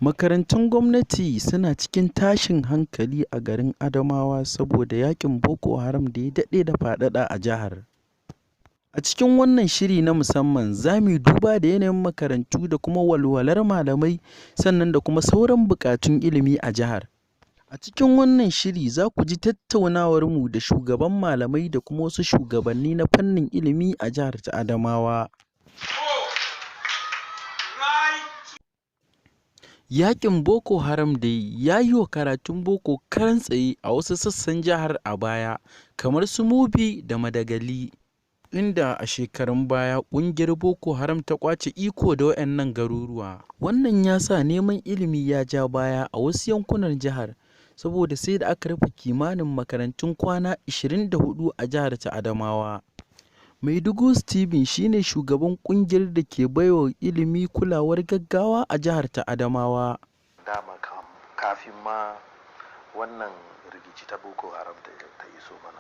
Makarantun gwamnati suna cikin tashin hankali a garin Adamawa saboda yaƙin Boko Haram da ya daɗe da faɗaɗa a jihar. A cikin wannan shiri na musamman za mu yi duba da yanayin makarantu da kuma walwalar malamai sannan da kuma sauran buƙatun ilimi a jihar. A cikin wannan shiri za ku ji tattaunawarmu da shugaban malamai da kuma wasu shugabanni na fannin ilimi a jihar ta Adamawa. Yaƙin Boko Haram dai ya yi wa karatun boko karan tsaye a wasu sassan jihar a baya kamar su Mubi da Madagali, inda a shekarun baya ƙungiyar Boko Haram ta ƙwace iko da waɗannan garuruwa. Wannan ya sa neman ilimi ya ja baya a wasu yankunan jihar, saboda sai da aka rufe kimanin makarantun kwana 24 a jihar ta Adamawa. Maidugu Stephen shi ne shugaban ƙungiyar da ke baiwa ilimi kulawar gaggawa a jihar ta Adamawa. Dama kafin ma wannan rikici ta Boko Haram ta iso mana,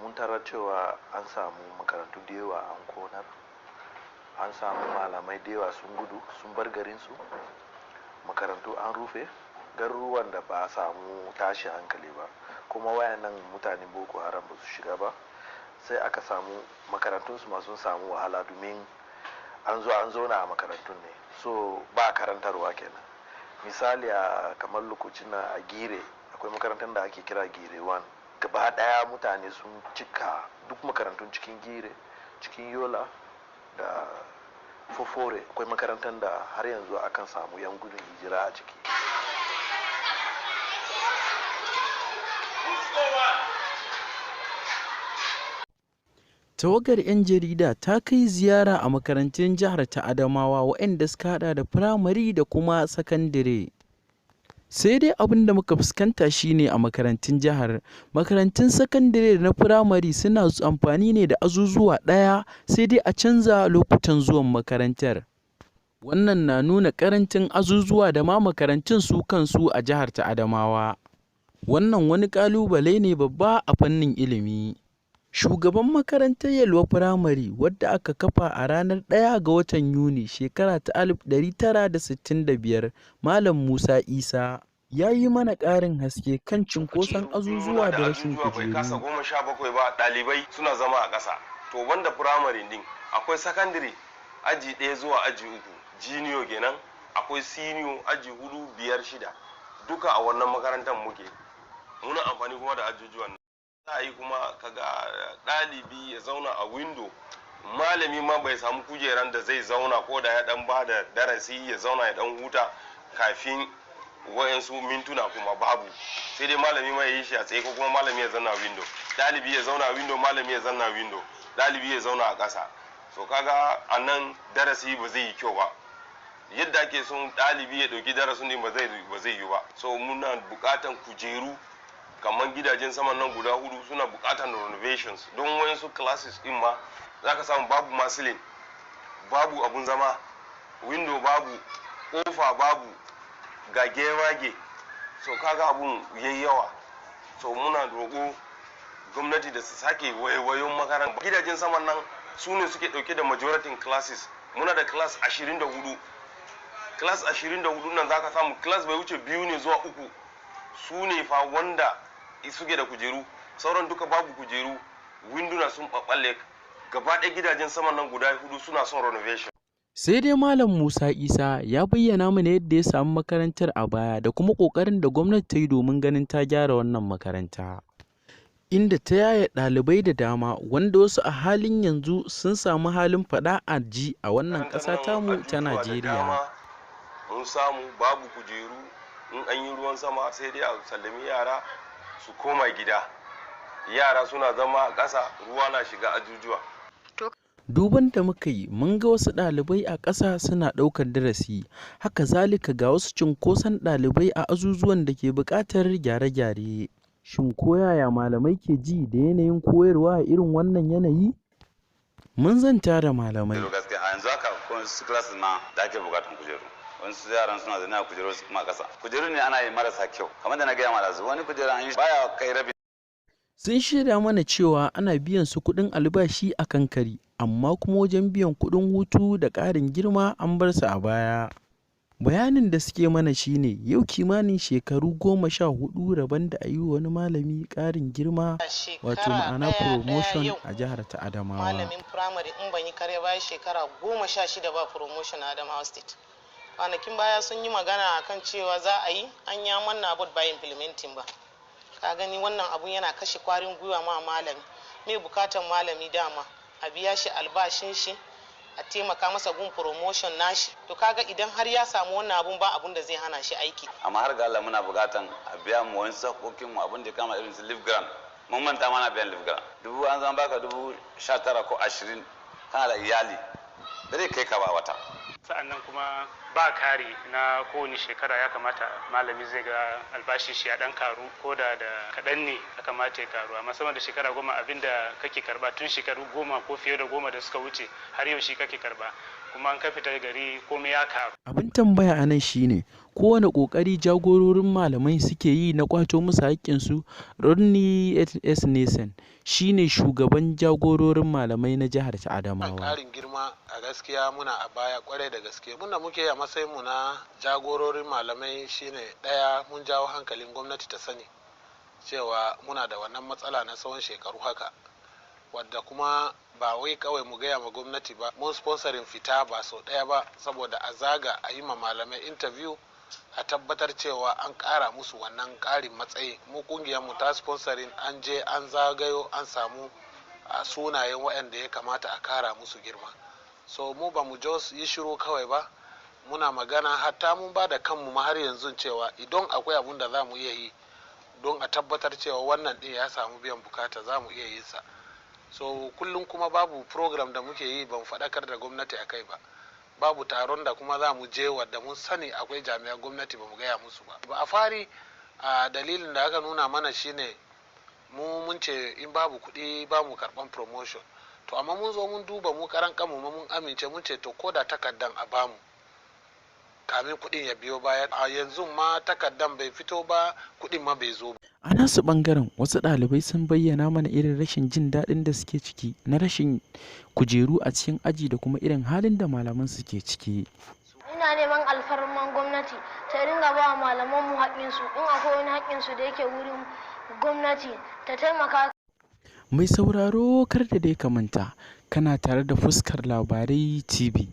mun tarar cewa an samu makarantu da yawa an konar, an samu malamai da yawa sun gudu sun bar garinsu, makarantu an rufe, garuruwan da ba a samu tashi hankali ba, kuma wayannan mutanen Boko Haram ba su shiga ba, sai aka samu makarantunsu ma sun samu wahala domin an zo an zauna a makarantun ne, so ba karantarwa kenan. Misali a kamar lokacin na a Gire, akwai makarantar da ake kira Gire 1, gaba daya mutane sun cika duk makarantun cikin Gire, cikin Yola da Fufore. Akwai makarantar da har yanzu akan samu yan gudun hijira a ciki. Tawagar 'yan jarida ta kai ziyara a makarantun jihar ta Adamawa waɗanda suka haɗa da firamare da kuma sakandire. Sai dai abin da muka fuskanta shi ne a makarantun jihar, makarantun sakandire da na firamare suna amfani ne da azuzuwa ɗaya sai dai a canza lokutan zuwan makarantar. Wannan na nuna ƙarancin azuzuwa da ma makarantun su kansu a jihar ta Adamawa. Wannan wani ƙalubale ne babba a fannin ilimi. Shugaban makarantar Yelwa Firamare wadda aka kafa a ranar 1 ga watan Yuni shekara ta 1965, Malam Musa Isa, ya yi mana ƙarin haske kan cunkoson azuzuwa da rashin bai kasa kujeru. 17 ba ɗalibai suna zama a ƙasa. To banda firamare din akwai sakandare aji 1 zuwa aji 3, junior kenan, akwai senior aji 4, 5, 6, duka a wannan makarantar muke. Muna amfani kuma da ajujuwan nan. Za a yi kuma kaga ɗalibi ya zauna a window, malami ma bai samu kujeran da zai zauna ko da ya dan ba da darasi ya zauna ya dan huta kafin wayansu mintuna kuma babu, sai dai malami ma ya yi shi a tsaye ko kuma malami ya zauna a window, ɗalibi ya zauna a window, malami ya zauna a window, ɗalibi ya zauna a ƙasa. So kaga a nan darasi ba zai yi kyau ba yadda ake son ɗalibi ya ɗauki darasin din ba zai yi ba. So muna buƙatan kujeru, kamar gidajen saman nan guda 4 suna buƙatan renovations, don wayansu classes din ma za ka samu babu masilin, babu abun zama, window babu, kofa babu, ga gemage. So kaga abun yayi yawa. So muna roƙo gwamnati da su sake waiwayon makaranta. Gidajen saman nan su ne suke ɗauke da majority classes. Muna da class 24. Class 24 nan za ka samu class bai wuce 2 ne zuwa 3 su ne fa wanda suke da kujeru, sauran duka babu kujeru, winduna sun ɓaɓɓalle. Gaba ɗaya gidajen saman nan guda 4 suna son renovation. Sai dai Malam Musa Isa ya bayyana mana yadda ya samu makarantar a baya da kuma ƙoƙarin da gwamnati ta yi domin ganin ta gyara wannan makaranta, inda ta yaye ɗalibai da dama wanda wasu a halin yanzu sun samu halin faɗa a ji a wannan ƙasa tamu ta Ajujuwa da Najeriya. dama mun samu babu kujeru, in an yi ruwan sama sai dai a sallami yara su koma gida, yara suna zama a ƙasa, ruwa na shiga ajujuwa. Duban da muka yi mun ga wasu ɗalibai a ƙasa suna ɗaukar darasi, haka zalika ga wasu cunkoson ɗalibai a azuzuwan da ke buƙatar gyare-gyare. Shin ko yaya malamai ke ji da yanayin koyarwa a irin wannan yanayi? Mun zanta da malamai. Kujeru gaskiya a yanzu haka ko wasu classes ma da ake bukatan kujeru. Wasu yaran suna zaune a kujeru, wasu kuma a ƙasa. Kujeru ne ana yi marasa kyau. Kamar da na gaya ma ɗazu, wani kujera an yi baya kai rabi. Sun shaida mana cewa ana biyan su kuɗin albashi a kan kari, amma kuma wajen biyan kuɗin hutu da ƙarin girma an bar su a baya. Bayanin da suke mana shine yau kimanin shekaru 14 rabon da a yi wa wani malami ƙarin girma, wato ma'ana promotion, a jihar ta Adamawa. Malamin firamare, in ban yi karya ba, shekara 16 ba promotion a Adamawa State. Kwanakin baya sun yi magana akan cewa za a yi, an ya manna abu ba implementing ba. Ka gani, wannan abun yana kashe kwarin gwiwa ma malami. Mai bukatan malami dama a biya shi albashin shi, a taimaka masa gun promotion nashi. To kaga idan har ya samu wannan abun, ba abun da zai hana shi aiki. Amma har ga Allah muna bukatan a biya mu wani hakokin mu, abin da kama irin su leave grant. Mun manta mana biyan leave grant. Dubu an zama baka 19,000 ko 20, kana da iyali, da zai kai ka ba wata. Sa'annan kuma ba kari na kowane shekara. Ya kamata malami zai ga albashin shi ya dan karu, ko da da kaɗan ne ya kamata ya karu. Amma sama da shekara 10, abin da kake karba tun shekaru 10 ko fiye da 10 da suka wuce, har yau shi kake karba. Kuma an ka fita gari, komai ya karu. Abin tambaya a nan shine, kowane ƙoƙari jagororin malamai suke yi na ƙwato musu haƙƙinsu? Rodney S. Nelson shine shugaban jagororin malamai na jihar ta Adamawa. Ƙarin girma, a gaskiya muna a baya kwarai da gaske. Muna muke a matsayin mu na jagororin malamai shine, ɗaya, mun jawo hankalin gwamnati ta sani cewa muna da wannan matsala na tsawon shekaru haka, wadda kuma ba wai kawai mu gaya ma gwamnati ba, mun sponsoring fita ba sau ɗaya ba saboda a zaga a yi ma malamai interview, a tabbatar cewa an ƙara musu wannan ƙarin matsayi. Mu ƙungiyar mu ta sponsoring, an je an zagayo, an samu a sunayen waɗanda ya kamata a kara musu girma. So mu ba mu yi shiru kawai ba, muna magana, hatta mun ba da kanmu ma har yanzu cewa idan akwai abun da za mu iya yi don a tabbatar cewa wannan ɗin ya samu biyan bukata, za mu iya yin sa. So kullum kuma babu program da muke yi ban faɗakar da gwamnati a kai ba, babu taron da kuma za mu je wadda mun sani akwai jami'an gwamnati ba mu gaya musu ba. Ba a fari a dalilin da aka nuna mana shine mu mun ce in babu kuɗi ba mu karɓan promotion. To amma mun zo mun duba, mu karan kanmu ma mun amince, mun ce to ko da takardan a bamu kamin kuɗin ya biyo baya. A yanzu ma takardan bai fito ba, kuɗin ma bai zo ba. A nasu ɓangaren, wasu ɗalibai sun bayyana mana irin rashin jin daɗin da suke ciki na rashin kujeru a cikin aji da kuma irin halin da malaman suke ciki. Ina neman alfarman gwamnati ta ringa ba malamanmu haƙƙinsu. In akwai wani haƙƙinsu da yake wurin gwamnati, ta taimaka. Mai sauraro, kar da dai ka manta, kana tare da Fuskar Labarai TV.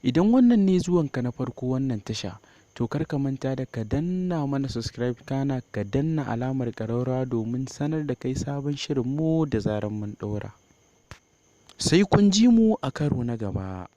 Idan wannan ne zuwanka na farko wannan tasha, to kar ka manta da ka danna mana subscribe, kana ka danna alamar ƙararrawa domin sanar da kai sabon shirinmu da zarar mun ɗora. Sai kun ji mu a karo na gaba.